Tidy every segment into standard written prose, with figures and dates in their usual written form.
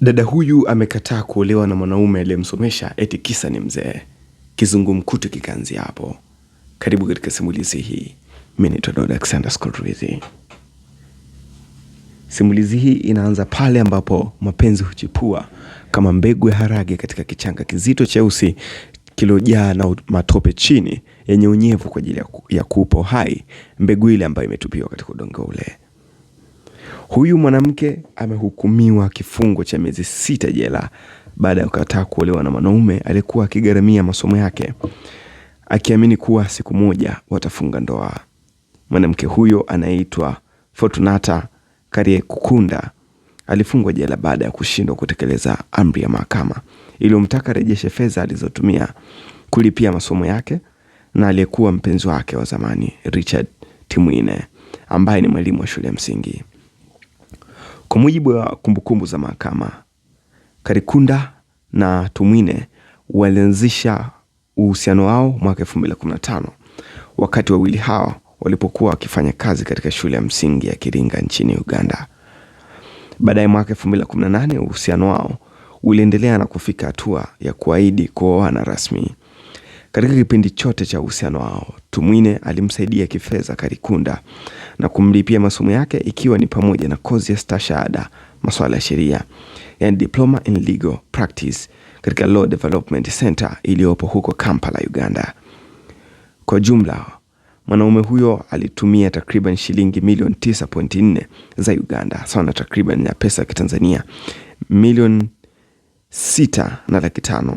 Dada huyu amekataa kuolewa na mwanaume aliyemsomesha eti kisa ni mzee. Kizungumkuti kikaanzia hapo. Karibu katika simulizi hii. Mimi ni Todd Alexander Scott. Simulizi hii inaanza pale ambapo mapenzi huchipua kama mbegu ya harage katika kichanga kizito cheusi kilojaa na matope chini yenye unyevu kwa ajili ya kuupa uhai mbegu ile ambayo imetupiwa katika udongo ule. Huyu mwanamke amehukumiwa kifungo cha miezi 6 jela baada ya kukataa kuolewa na mwanaume aliyekuwa akigharamia masomo yake, akiamini kuwa siku moja watafunga ndoa. Mwanamke huyo anaitwa Fortunata Kariekukunda alifungwa jela baada ya kushindwa kutekeleza amri ya mahakama iliyomtaka arejeshe fedha alizotumia kulipia masomo yake na aliyekuwa mpenzi wake wa zamani Richard Timwine ambaye ni mwalimu wa shule ya msingi. Kwa mujibu wa kumbukumbu za mahakama, Karikunda na Tumwine walianzisha uhusiano wao mwaka 2015 wakati wawili hao walipokuwa wakifanya kazi katika shule ya msingi ya Kiringa nchini Uganda. Baadaye mwaka 2018 uhusiano wao uliendelea na kufika hatua ya kuahidi kuoana rasmi. Katika kipindi chote cha uhusiano wao, Tumwine alimsaidia kifedha Karikunda na kumlipia masomo yake ikiwa ni pamoja na kozi ya stashahada masuala ya sheria, yani Diploma in Legal Practice katika Law Development Center iliyopo huko Kampala, Uganda. Kwa jumla, mwanaume huyo alitumia takriban shilingi milioni 9.4 za Uganda, sawa na takriban ya pesa ya Kitanzania milioni 6 na laki 5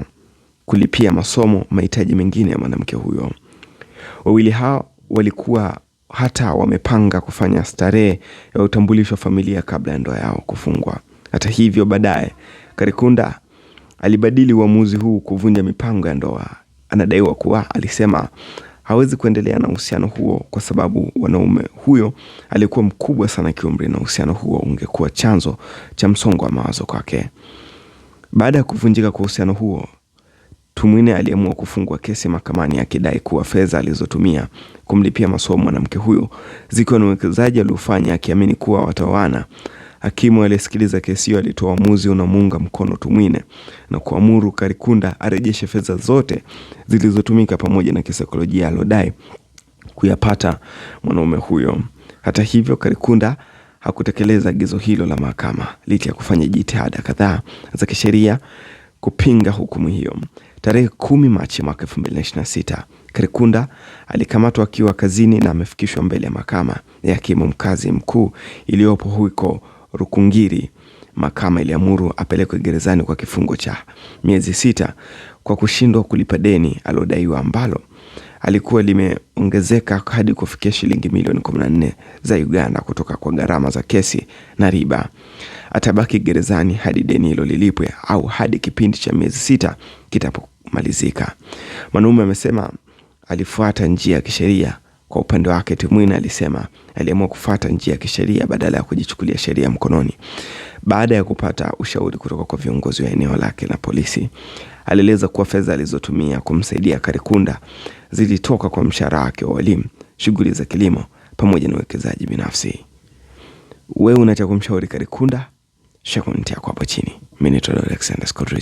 kulipia masomo, mahitaji mengine ya mwanamke huyo. Wawili hao walikuwa hata wamepanga kufanya starehe ya utambulisho wa familia kabla ya ndoa yao kufungwa. Hata hivyo, baadaye Karikunda alibadili uamuzi huu kuvunja mipango ya ndoa. Anadaiwa kuwa alisema hawezi kuendelea na uhusiano huo kwa sababu wanaume huyo alikuwa mkubwa sana kiumri na uhusiano huo ungekuwa chanzo cha msongo wa mawazo kwake. Baada ya kuvunjika kwa uhusiano huo, Tumwine aliamua kufungua kesi mahakamani akidai kuwa fedha alizotumia kumlipia masomo mwanamke huyo zikiwa ni uwekezaji aliofanya akiamini kuwa wataoana. Hakimu aliyesikiliza kesi hiyo alitoa uamuzi unamuunga mkono Tumwine na kuamuru Karikunda arejeshe fedha zote zilizotumika pamoja na kisaikolojia alodai kuyapata mwanaume huyo. Hata hivyo, Karikunda hakutekeleza agizo hilo la mahakama licha ya kufanya jitihada kadhaa za kisheria kupinga hukumu hiyo. Tarehe 10 Machi mwaka 2026, Karikunda alikamatwa akiwa kazini na amefikishwa mbele ya mahakama ya hakimu mkazi mkuu iliyopo huko Rukungiri. Mahakama iliamuru apelekwe gerezani kwa kifungo cha miezi 6 kwa kushindwa kulipa deni alodaiwa ambalo alikuwa limeongezeka hadi kufikia shilingi milioni 14 za Uganda kutoka kwa gharama za kesi na riba. Atabaki gerezani hadi deni hilo lilipwe au hadi kipindi cha miezi 6 kitapomalizika. Mwanaume amesema alifuata njia ya kisheria. Kwa upande wake, Tumwine alisema aliamua kufuata njia ya kisheria badala ya kujichukulia sheria mkononi. Baada ya kupata ushauri kutoka kwa viongozi wa eneo lake na polisi, alieleza kuwa fedha alizotumia kumsaidia Karikunda zilitoka kwa mshahara wake wa walimu, shughuli za kilimo pamoja na uwekezaji binafsi. Wewe una cha kumshauri Karikunda? Share comment yako hapo chini. Mimi ni Alexander Scott.